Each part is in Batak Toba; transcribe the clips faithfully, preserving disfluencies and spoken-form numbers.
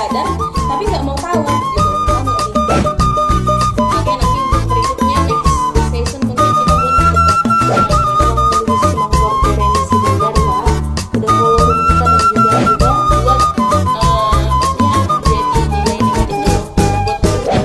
Dan tapi nggak mau tahu gitu, paham nggak sih? Oke, nanti untuk berikutnya, next session, mungkin kita buat untuk, untuk sebentar ya. Udah follow kita dan juga, juga buat, eh, maksudnya, jadi nilai negatifnya loh buat kita ya.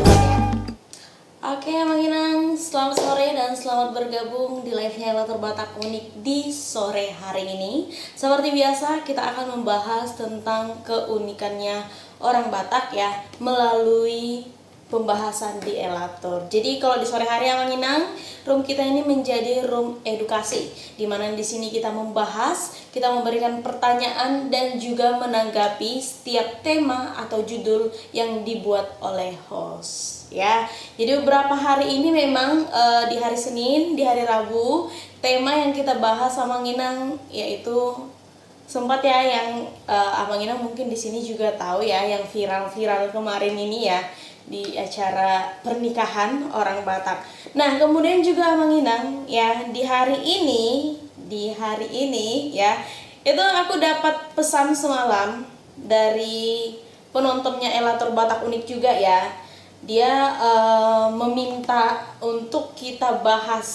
Oke, Amang Inang, selamat sore dan selamat bergabung di live-nya Elator Batak Unik di sore hari ini. Seperti biasa, kita akan membahas tentang keunikannya orang Batak ya, melalui pembahasan di Elator. Jadi kalau di sore hari, Amang Inang, room kita ini menjadi room edukasi, di mana di sini kita membahas, kita memberikan pertanyaan dan juga menanggapi setiap tema atau judul yang dibuat oleh host ya. Jadi beberapa hari ini memang, eh, di hari Senin, di hari Rabu, tema yang kita bahas, Amang Inang, yaitu sempat ya yang, eh, Amang Inang mungkin di sini juga tahu ya, yang viral-viral kemarin ini ya, di acara pernikahan orang Batak. Nah, kemudian juga, Amang Inang, ya, di hari ini, di hari ini ya, itu aku dapat pesan semalam dari penontonnya Elator Batak Unik juga ya. Dia, eh, meminta untuk kita bahas,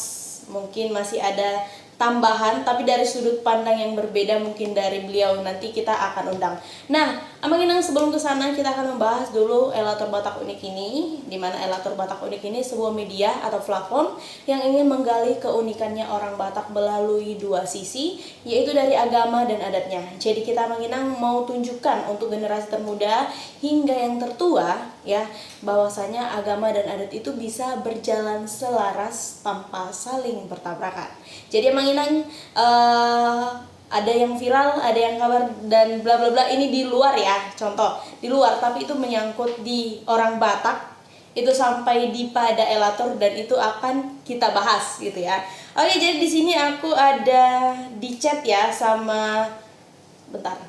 mungkin masih ada tambahan, tapi dari sudut pandang yang berbeda mungkin dari beliau, nanti kita akan undang. Nah, Amang Inang, sebelum ke sana, kita akan membahas dulu Elator Batak Unik ini, di mana Elator Batak Unik ini sebuah media atau platform yang ingin menggali keunikannya orang Batak melalui dua sisi, yaitu dari agama dan adatnya. Jadi kita, Amang Inang, mau tunjukkan untuk generasi termuda hingga yang tertua ya, bahwasanya agama dan adat itu bisa berjalan selaras tanpa saling bertabrakan. Jadi, Amang Inang, eh, ada yang viral, ada yang kabar dan bla bla bla, ini di luar ya, contoh, di luar, tapi itu menyangkut di orang Batak, itu sampai di pada Elator dan itu akan kita bahas gitu ya. Oke, jadi di sini aku ada di chat ya sama, bentar,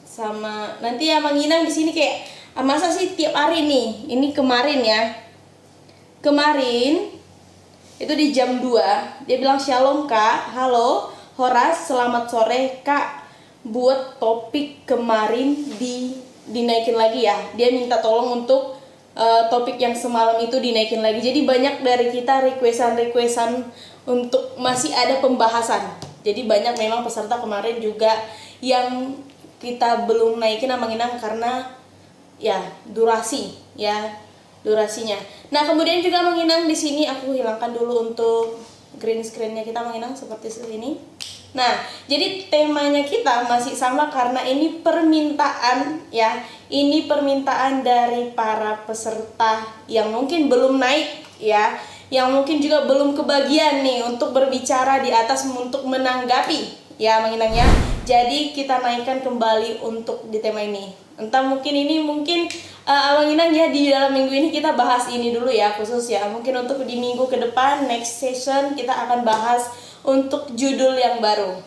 sama nanti, Amang Inang, di sini kayak, "Ah, masa sih tiap hari nih?" Ini kemarin ya. Kemarin itu di jam dua, dia bilang, "Shalom, Kak. Halo, horas, selamat sore, Kak. Buat topik kemarin di, dinaikin lagi ya." Dia minta tolong untuk, eh, topik yang semalam itu dinaikin lagi. Jadi banyak dari kita requestan-requestan untuk masih ada pembahasan. Jadi banyak memang peserta kemarin juga yang kita belum naikin, Amang Inang, karena ya, durasi, ya, durasinya. Nah, kemudian juga, Amang Inang, di sini aku hilangkan dulu untuk green screen-nya kita, Amang Inang, seperti ini. Nah, jadi temanya kita masih sama karena ini permintaan, ya, ini permintaan dari para peserta yang mungkin belum naik, ya, yang mungkin juga belum kebagian nih untuk berbicara di atas, untuk menanggapi, ya, Amang Inang, ya. Jadi kita naikkan kembali untuk di tema ini. Entah, mungkin ini, mungkin, eh, Amang Inang ya, di dalam minggu ini kita bahas ini dulu ya, khusus ya. Mungkin untuk di minggu ke depan, next session, kita akan bahas untuk judul yang baru,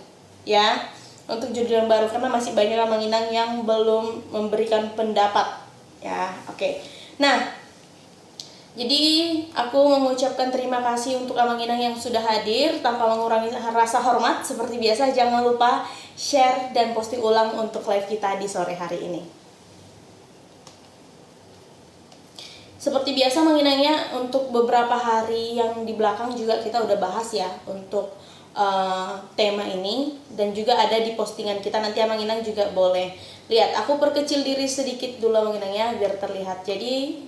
ya. Untuk judul yang baru, karena masih banyak, Amang Inang, yang belum memberikan pendapat, ya. Oke. Nah, jadi, aku mengucapkan terima kasih untuk Amang Inang yang sudah hadir. Tanpa mengurangi rasa hormat, seperti biasa, jangan lupa share dan posting ulang untuk live kita di sore hari ini. Seperti biasa, Amang Inang ya, untuk beberapa hari yang di belakang juga kita udah bahas ya untuk, eh, tema ini, dan juga ada di postingan kita, nanti Amang Inang juga boleh lihat. Aku perkecil diri sedikit dulu, Amang Inang ya, biar terlihat. Jadi,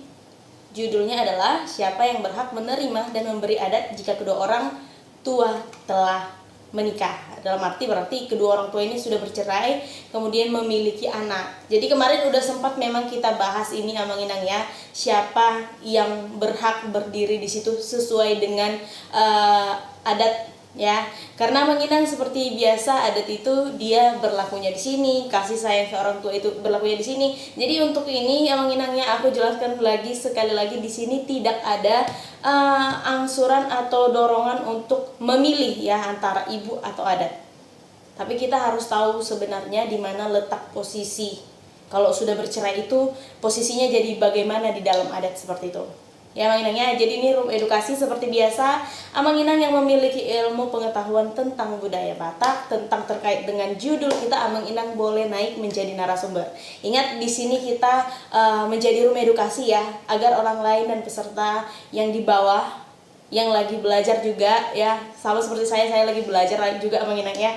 judulnya adalah siapa yang berhak menerima dan memberi adat jika kedua orang tua telah menikah. Dalam arti berarti kedua orang tua ini sudah bercerai, kemudian memiliki anak. Jadi kemarin udah sempat memang kita bahas ini, Amang Inang ya, siapa yang berhak berdiri di situ sesuai dengan, eh, adat ya. Karena, Amang Inang, seperti biasa, adat itu dia berlakunya di sini, kasih sayang seorang tua itu berlakunya di sini. Jadi untuk ini, Amang Inang ya, aku jelaskan lagi, sekali lagi, di sini tidak ada, eh, angsuran atau dorongan untuk memilih ya antara ibu atau adat. Tapi kita harus tahu sebenarnya di mana letak posisi. Kalau sudah bercerai itu posisinya jadi bagaimana di dalam adat, seperti itu. Ya, Amang Inang ya, jadi ini room edukasi seperti biasa. Amang Inang yang memiliki ilmu pengetahuan tentang budaya Batak, tentang terkait dengan judul kita, Amang Inang boleh naik menjadi narasumber. Ingat, di sini kita eh, menjadi room edukasi ya, agar orang lain dan peserta yang di bawah yang lagi belajar juga ya, sama seperti saya, saya lagi belajar juga, Amang Inang ya,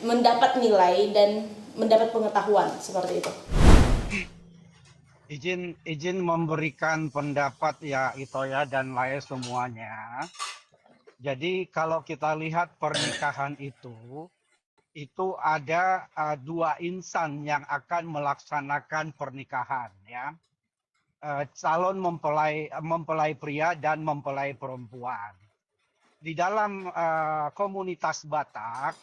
mendapat nilai dan mendapat pengetahuan seperti itu. Izin izin memberikan pendapat ya, Ito ya, dan lae semuanya. Jadi kalau kita lihat pernikahan itu, itu ada uh, dua insan yang akan melaksanakan pernikahan ya. Uh, calon mempelai mempelai pria dan mempelai perempuan. Di dalam uh, komunitas Batak,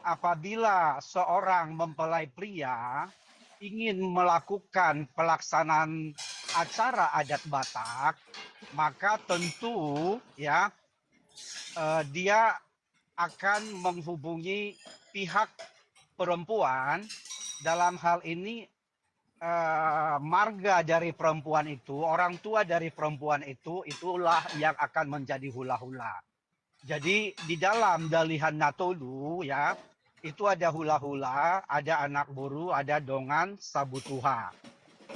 apabila seorang mempelai pria ingin melakukan pelaksanaan acara adat Batak, maka tentu ya eh, dia akan menghubungi pihak perempuan. Dalam hal ini eh, marga dari perempuan itu, orang tua dari perempuan itu, itulah yang akan menjadi hula-hula. Jadi di dalam Dalihan Na Tolu ya, itu ada hula-hula, ada anak boru, ada dongan sabutuha.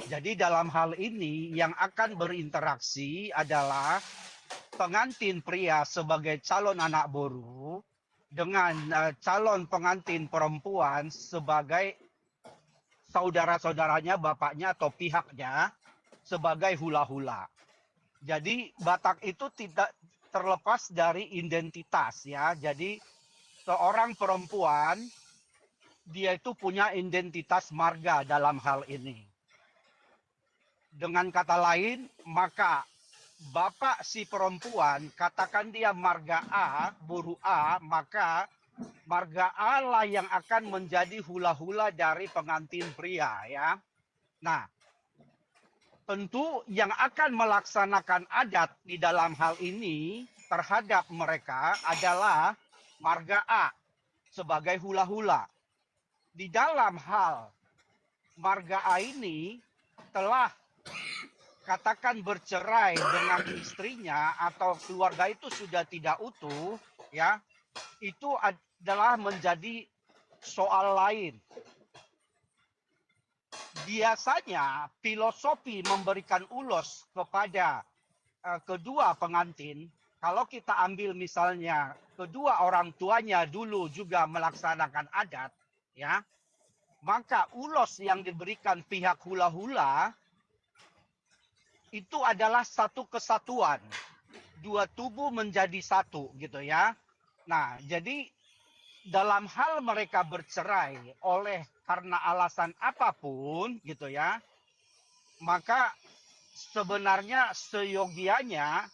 Jadi dalam hal ini yang akan berinteraksi adalah pengantin pria sebagai calon anak boru dengan uh, calon pengantin perempuan sebagai saudara-saudaranya, bapaknya atau pihaknya sebagai hula-hula. Jadi Batak itu tidak terlepas dari identitas ya. Jadi seorang perempuan dia itu punya identitas marga dalam hal ini. Dengan kata lain, maka bapak si perempuan, katakan dia marga A, boru A, maka marga A lah yang akan menjadi hula-hula dari pengantin pria ya. Nah, tentu yang akan melaksanakan adat di dalam hal ini terhadap mereka adalah marga A sebagai hula-hula. Di dalam hal marga A ini telah katakan bercerai dengan istrinya atau keluarga itu sudah tidak utuh ya, itu adalah menjadi soal lain. Biasanya filosofi memberikan ulos kepada uh, kedua pengantin, kalau kita ambil misalnya kedua orang tuanya dulu juga melaksanakan adat ya, maka ulos yang diberikan pihak hula-hula itu adalah satu kesatuan, dua tubuh menjadi satu gitu ya. Nah, jadi dalam hal mereka bercerai oleh karena alasan apapun gitu ya, maka sebenarnya seyogianya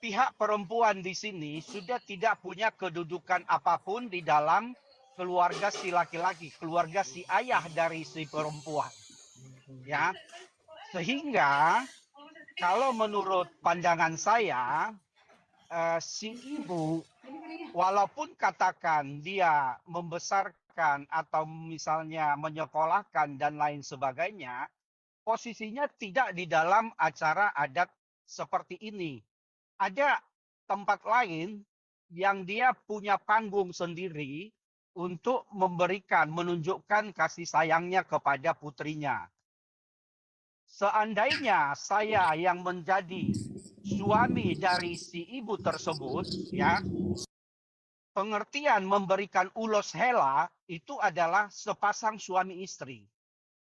pihak perempuan di sini sudah tidak punya kedudukan apapun di dalam keluarga si laki-laki, keluarga si ayah dari si perempuan. Ya. Sehingga kalau menurut pandangan saya eh, si ibu walaupun katakan dia membesarkan atau misalnya menyekolahkan dan lain sebagainya, posisinya tidak di dalam acara adat seperti ini. Ada tempat lain yang dia punya panggung sendiri untuk memberikan, menunjukkan kasih sayangnya kepada putrinya. Seandainya saya yang menjadi suami dari si ibu tersebut, ya, pengertian memberikan ulos hela itu adalah sepasang suami istri.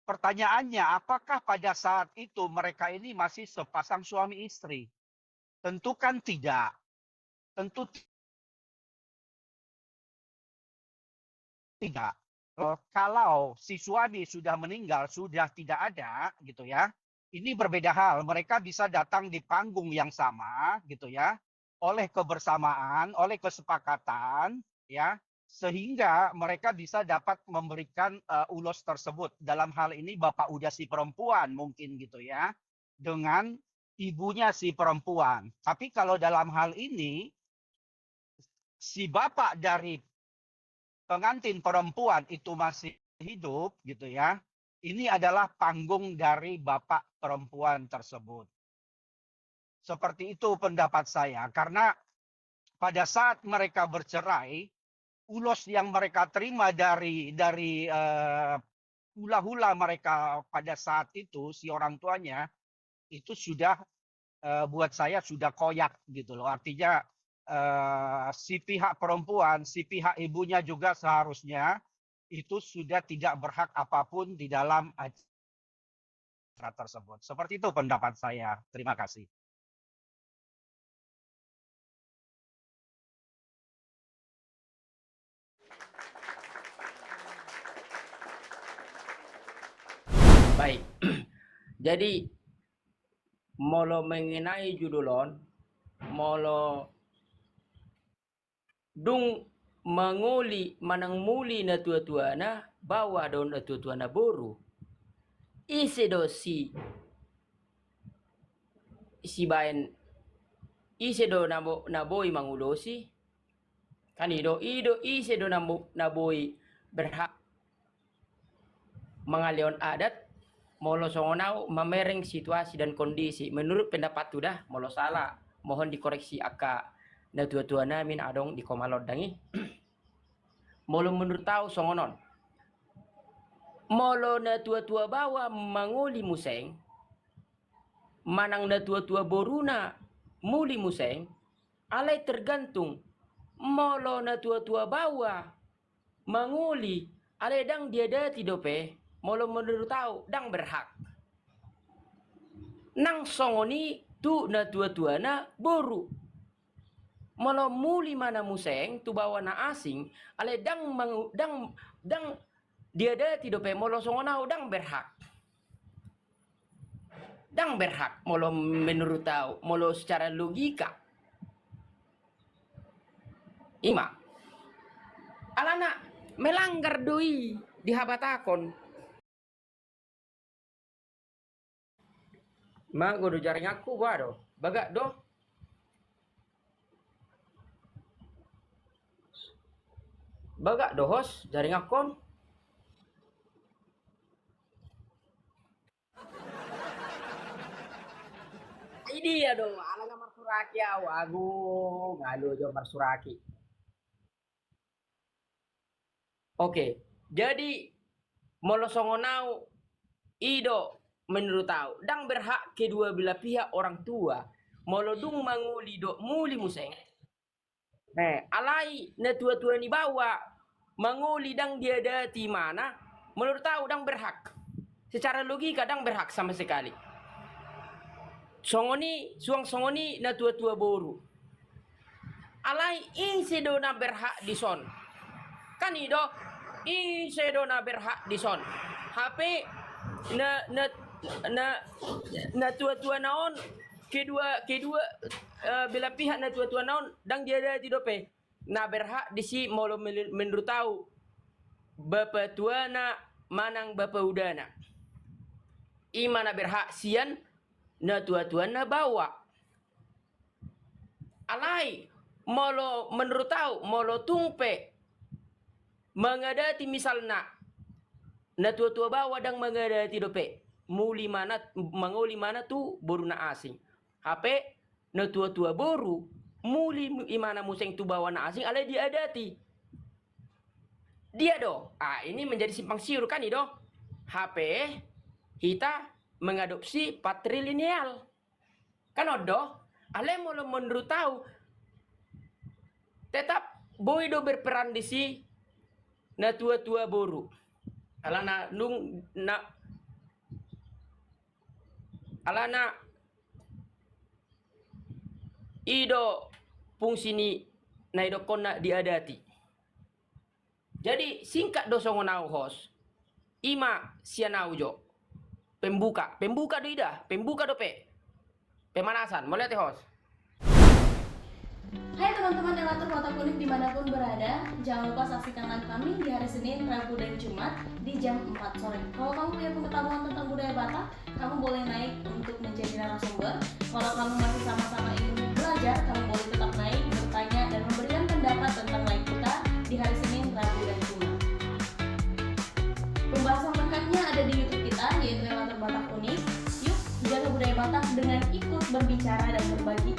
Pertanyaannya, apakah pada saat itu mereka ini masih sepasang suami istri? Tentu kan tidak. Tentu tidak. Eh, kalau si suami sudah meninggal, sudah tidak ada, gitu ya, ini berbeda hal. Mereka bisa datang di panggung yang sama, gitu ya, oleh kebersamaan, oleh kesepakatan, ya, sehingga mereka bisa dapat memberikan uh, ulos tersebut. Dalam hal ini bapak udah si perempuan mungkin gitu ya, dengan ibunya si perempuan. Tapi kalau dalam hal ini si bapak dari pengantin perempuan itu masih hidup gitu ya, ini adalah panggung dari bapak perempuan tersebut. Seperti itu pendapat saya. Karena pada saat mereka bercerai, ulos yang mereka terima dari dari eh, hula-hula mereka pada saat itu, si orang tuanya, itu sudah eh, buat saya sudah koyak gitu loh. Artinya eh, si pihak perempuan, si pihak ibunya juga seharusnya itu sudah tidak berhak apapun di dalam acara tersebut. Seperti itu pendapat saya. Terima kasih. Baik. Jadi, molo mengenai judul on, molo dung mangoli manang muli na tua-tuana baoa dohot na tua-tuana boru, ise do si sibaen, ise do na boi mangulosi? Kan i do, i do ise do na boi berhak mangalehon adat? Molo songon au, mamereng situasi dan kondisi. Menurut pendapathu da, molo sala, mohon dikoreksi angka na tua-tua nami na adong di Komalo Dang i. Molo menurut au songon on, molo na tua-tua baoa mangoli museng manang na tua-tua boruna muli museng, alai tergantung. Molo na tua-tua baoa mangoli alai ndang diadati dope, molo menurut au ndang berhak. Nang songon i tu na tua-tuana boru. Molo muli ma na museng tu baoa na asing, alai ndang mangu-, ndang, ndang diadati dope, molo songon au ndang berhak. Ndang berhak molo menurut au, molo secara logika. Ima. Alana melanggar do i di habatahon. Mago do jaringanku, boha do? Bagak do? Bagak do, host, jaringankon? Idia do, ala na marsuraki au, agung, alu jo marsuraki. Oke, jadi molo songon au, i do menurut au, ndang berhak kedua belah pihak orang tua, molo dung mangoli dohot muli museng. He, alai na tua-tua ni baoa mangoli ndang diadati imana, menurut au ndang berhak. Secara logika ndang berhak sama sekali. Songon i, suang songon i na tua-tua boru. Alai ise do na berhak dison? Kan i do, ise do na berhak dison? Hape na, na, na, na tua-tuana on, kedua, kedua eh, belah pihak na tua-tuana on ndang diadati dope. Na berhak disi molo mel-, menurut au, bapa tuana manang bapa udana. Ima na berhak sian na tua-tuana baoa. Alai molo menurut au, molo tung pe mangadati misalna, na tua-tua baoa ndang mangadati dope, muli ma na, mangoli ma na tu boru na asing. Hape na tua-tua boru muli imana museng tu baoa na asing alai diadati. Dia do? Ah, ini menjadi simpang siur, kan i do? Hape hita mengadopsi patrilineal. Kan on do? Alai molo menurut au, tetap boi do berperan disi na tua-tua boru. Alana nung na, alana i do fungsi ni na idokkonna diadati. Jadi singkat do songon au, host. Ima sian au jo. Pembuka, pembuka do i da, pembuka dope. Pemanasan, mauliate, host. Hai teman-teman Ellatour Batak Unik dimanapun berada, jangan lupa saksikan live kami di hari Senin, Rabu, dan Jumat di jam empat sore. Kalau kamu punya pengetahuan tentang budaya Batak, kamu boleh naik untuk menjadi narasumber. Kalau kamu masih sama-sama ingin belajar, kamu boleh tetap naik, bertanya, dan memberikan pendapat tentang live kita di hari Senin, Rabu, dan Jumat. Pembahasan lengkapnya ada di YouTube kita, yaitu Ellatour Batak Unik. Yuk, jaga budaya Batak dengan ikut Berbicara dan berbagi